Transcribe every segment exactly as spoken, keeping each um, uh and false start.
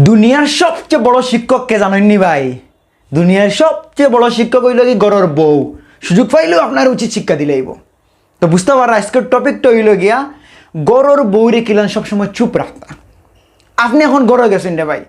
দুনিয়ার সবচেয়ে বড় শিক্ষক কে জানইননি ভাই? দুনিয়ার সবচেয়ে বড় শিক্ষক অইলো কি ঘরর বউ। সুযোগ পাইলেউ আপনার উচিত শিক্ষা দিলাইবো। তো বুঝতে পাররা আজকের টপিকটা অইলো গিয়া ঘরর বউরে কিলান সবসময় চুপ রাখতা। আপনে এখন ঘরো গেছইন রে ভাই,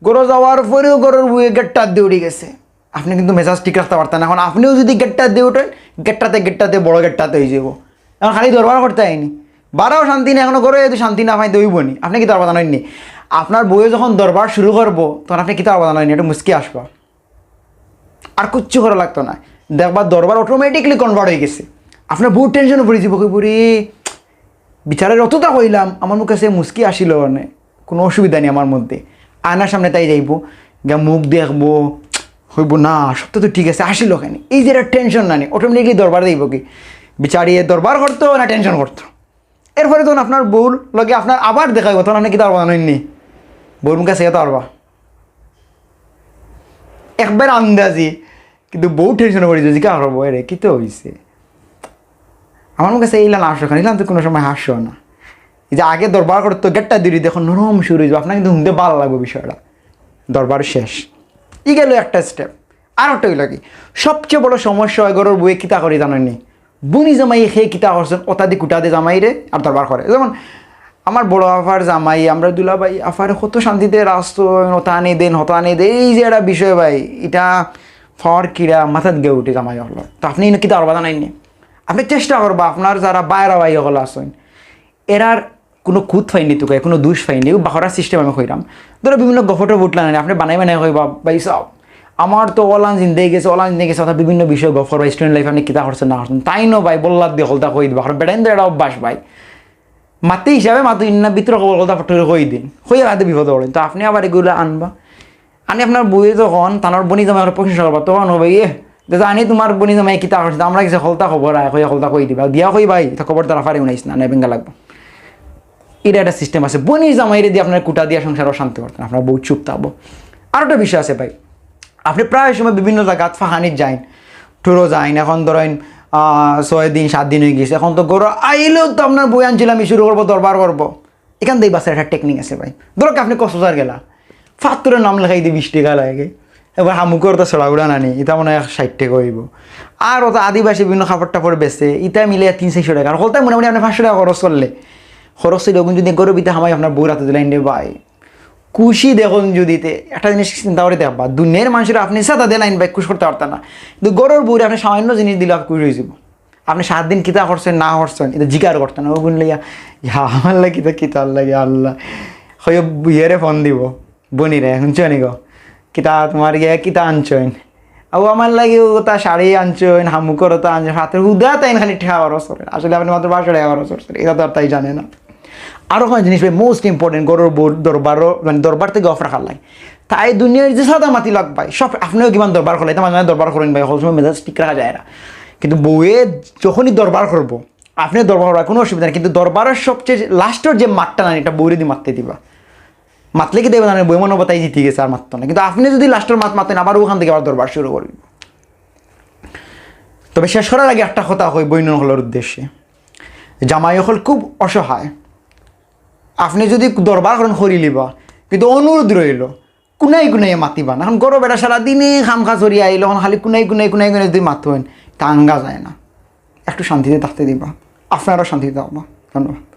ঘরো যাওয়ার পরেউ ঘরর বউয়ে গেটটাত দি উঠি গেছে, আপনে কিন্তু মেজাজ ঠিক রাখতা পারতা না। এখন আপনেও যুদি গেটটাত দি উঠইন, গেটটাতে গেটটাতে বড় গেটটাতে অইযিবো। এখন খালি দরবার করতে আইনি, বারাও শান্তি নাই, এখনো ঘরো যদি শান্তি না পাইন তে অইবোনি। আপনে কিতা পারবা জানইননি? আপনার বউয়ে যখন দরবার শুরু করবো, তখন আপনে কিতা পারবা জানইননি? একটু মুচকি আসবা, আর কুচ্ছু করা লাগতো না। দেখবা দরবার automatically convert অই গেছে। আপনার বউ টেনশনো পড়ি যিবো, কইবো, "রে, বিচারের অততা কইলাম, আমার মুখে সে মুচকি আসিল, মানে, কোনো অসুবিধা নেই আমার মধ্যে।" আয়নার সামনে তাই যাইবো, গিয়া মুখ দেখবো, কইবো, "না, সব তো ঠিক আছে, আসিল কেনে?" এই যে একটা টেনশন না নি, automatically দরবার যাইবো কি? বিচারিয়ে দরবার করতো না টেনশন করতো? এরপরে যখন আপনার বউর লগে আপনার আবার দেখা অইবো, তখন আপনে কিতা পারবা জানইননি? বউর মুখে চাইয়া পারবা একবার আন্দাজি, কিন্তু বউ টেনশনো পড়ি যিবো, জিকা করবো, "এরে, কিতা অইছে?" আমার মুখে চাইয়া ইলান আসো কেনে, ইলান তো কোনো সময় হাসো না। এই যে আগে দরবার করতো, গেটটা দি উঠি, দেখো নরম সুর অইযিবো, আপনার কিন্তু হুনতে ভালা লাগবো বিষয়টা। দরবার শেষ, ই গেল একটা স্টেপ। আর একটা অইলো কি, সবচেয়ে বড় সমস্যা অয় ঘরর বউয়ে কিতা করে জানইননি? বইন জামাই কে কিতা করছইন, অতা দি কুটা দে জামাইরে আর দরবার করে। যেমন আমার বড় আফার জামাই, আমরার দুলাভাই আফারে কত শান্তিতে রাখছইন, অতা আনি দেইন, হতা আনি দেইন, এই যে একটা বিষয় ভাই, ইটা ফাওয়ার কিড়া মাথাত গিয়া উঠে জামাই অকলর। তো আপনে ইনো কিতা করবা জানইননি? আপনে চেষ্টা করবা আপনার যারা বাইরা ভাই অকল আছইন, এরার কোনো খুঁত পাইনি তুকাই, কোনো দোষ পাইনি, ও বাহরা সিস্টেম আমি কইরাম। ধরো বিভিন্ন গফটো বুটলা নাই, আপনে বানাই বানাই কইবা, "ভাই সাহেব, আমার তো অলান জিন্দেগি গেছে, অলান জিন্দেগি গেছে", অর্থাৎ বিভিন্ন বিষয়ে গফ করবা, স্টুডেন্ট লাইফ আপনে কিতা করছইন না করছইন, তাইন ভাই বল্লাত দিয়া হকলতা কই দিবা, কারণ বেটাইন তো এরাও অভ্যাস ভাই। মাততে হিসাবে মাতো ইন্না ভিতরে কবল কথা ফটো কই দিন, কইয়া বাদে বিপদে পড়েন। তো আপনে আবার এগুলা আনবা, আনি আপনার বউয়ে যখন তানর বইন জামাইরে প্রশংসা করবা, তখন কইবা, "এ, দাদা, আনি তুমার বইন জামাই কিতা করছে, আমরা কিছু হকলতা খবর আয়, কইয়া হকলতা কই দিবা, দিয়া কই ভাই, ইতা খবর তারা ফারে উনাইস না, না বেঙ্গা লাগবো।" ইটা একটা সিস্টেম আছে, বইন জামাইরে দি আপনার কুটা দিয়া সংসার অশান্তি করতা না, আপনার বউ চুপ থাকবো। আর একটা বিষয় আছে ভাই, আপনে প্রায় সময় বিভিন্ন জাগাত ফাহানিত যাইন, ট্যুরো যাইন, এখন ধরইন, আহ, ছয় দিন, সাত দিন অই গেছে, এখন তো ঘরো আইলেউ তো আপনার বইন আনছিলাম, শুরু করবো, দরবার করবো। এখান থেকে বাঁচার একটা টেকনিক আছে ভাই। ধরো কি আপনে কক্সবাজার গেলা, ফাত্তরের নাম লেখাই দি বিশ টেকা লাগে, এবার হামুকর তো ছড়া উড়া নানি, ইটা মনে অয় ষাইট টেকা অইবো। আর অত আদিবাসী বিভিন্ন কাপড় টাপড় বেচে, ইটা মিলে তিন চাইরশো টেকা। আর হকলতায় মোটামুটি আপনে পাঁচশো টেকা খরচ করলে, খরচ অইলে অগুন যদি ঘরর ভিতরে হামাই আপনার বউর আতো দিলাইন রে ভাই, খুশি দেখইন যদি তে, একটা জিনিস চিন্তা করি দেখবা, দুনিয়ার মানষরে আপনে সাদা দিলাইন ভাই, খুশ করতা পারতা না, কিন্তু ঘরর বউরে আপনে সামান্য জিনিস দিলে খুশ অই যিবো। আপনে সাত দিন কিতা করছইন না করছইন, ইটা জিকার করতা না। অগুন লইয়া, "ইয়া, আমার লাগি তো কিতা লাগে আল্লাহ।" কইয়া বইনরে ফোন দিবো, "বইনরে, হুনছো নি গো? কিতা তুমার গিয়া কিতা আনছইন? ও আমার লাগি অতা শাড়ি আনছইন, হামুকর অতা আনছইন, হাতের হুদা তাইন খালি টেকা খরচ করইন।" আসলে আপনে মাত্র পাঁচশো টেকা খরচ করছইন, ইটা তো আর তাই জানে না। আরো একটা জিনিস ভাই, most important, ঘরর বউ দরবারো, মানে দরবার থাকি off রাখার লাগে। তাই দুনিয়ার যে সাদা মাতি লাগ ভাই, সব আপনেও কিমান দরবার করলা, ইটা মাঝে মাঝে দরবার করইন ভাই, হকল সময় মেজাজ ঠিক রাখা যায় না। কিন্তু বউয়ে যখনই দরবার করবো, আপনে দরবার করবা, কোনো অসুবিধা নাই, কিন্তু দরবারর সবচেয়ে লাস্টর যে মাতটা না, ইটা বউরে দি মাততে দিবা। মাতলে কি দেখবা জানইন, বউ মনো অয় তাই জিতি গেছে, আর মাততো না, কিন্তু আপনে যদি লাস্টর মাত মাতইন, আবার অখান থাকি আবার দরবার শুরু করবো। তবে শেষ করার আগে একটা কথা কই বইন অকলর উদ্দেশ্যে, জামাই অকল খুব অসহায়, আপনে যদি দরবার করইন করিলিবা, কিন্তু অনুরোধ রইলো, কুনাই কুনাই মাতিবা না। এখন ঘরো বেটা সারাদিনে কাম কাজ করিয়া আইলো, এখন খালি কুনাই কুনাই কুনাই কুনাই যদি মাতইন, তা আঙ্গা যায় না। একটু শান্তিতে থাকতে দিবা, আপনারাও শান্তিতে থাকবা। ধন্যবাদ।